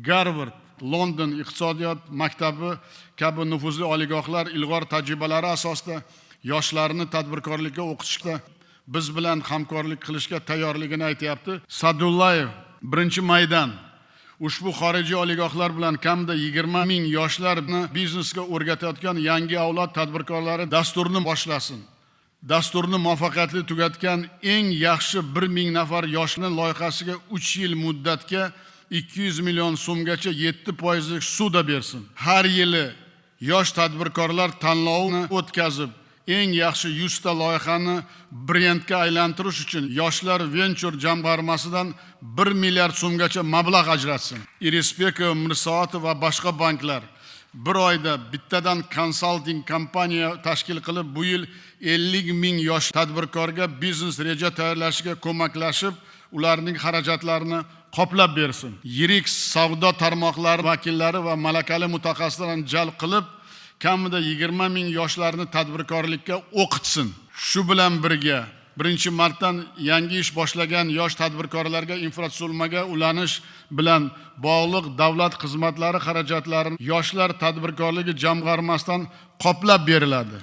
Garvard, London iqtisodiyot maktabi kabi nufuzli oliygohlar ilg'or tajribalari asosida yoshlarni tadbirkorlikka o'qitishda biz bilan hamkorlik qilishga tayyorligini aytyapti. Sadullayev 1 maydan ushbu xorijiy oliygohlar bilan kamida 20 000 yoshlarni biznesga o'rgatayotgan yangi avlod tadbirkorlari dasturini boshlasin. Dasturni muvaffaqiyatli tugatgan eng yaxshi 1000 nafar yoshni loyihasiga 3 yil muddatga 200 million so'mgacha 7 foizlik ssuda bersin. Har yili yosh tadbirkorlar tanlovini o'tkazib, eng yaxshi 100 ta loyihani brendga aylantirish uchun Yoshlar venchur jamg'armasidan 1 milliard so'mgacha mablag' ajratsin. Irisbekov, Mirsoatov va boshqa banklar bir oyda bittadan konsalting kompaniya tashkil qilib, bu yil 50 000 yosh tadbirkorga biznes reja tayyorlashiga ko'maklashib, ularning xarajatlarini qoplab bersin. Yirik savdo tarmoqlari vakillari va malakali mutaxassislarni jalb qilib, kamida 20 000 yoshlarni tadbirkorlikka o'qitsin. Shu bilan birga 1-martdan yangi ish boshlagan yosh tadbirkorlarga infratuzilmaga ulanish bilan bog'liq davlat xizmatlari xarajatlarini Yoshlar tadbirkorligi jamg'armasidan qoplab beriladi.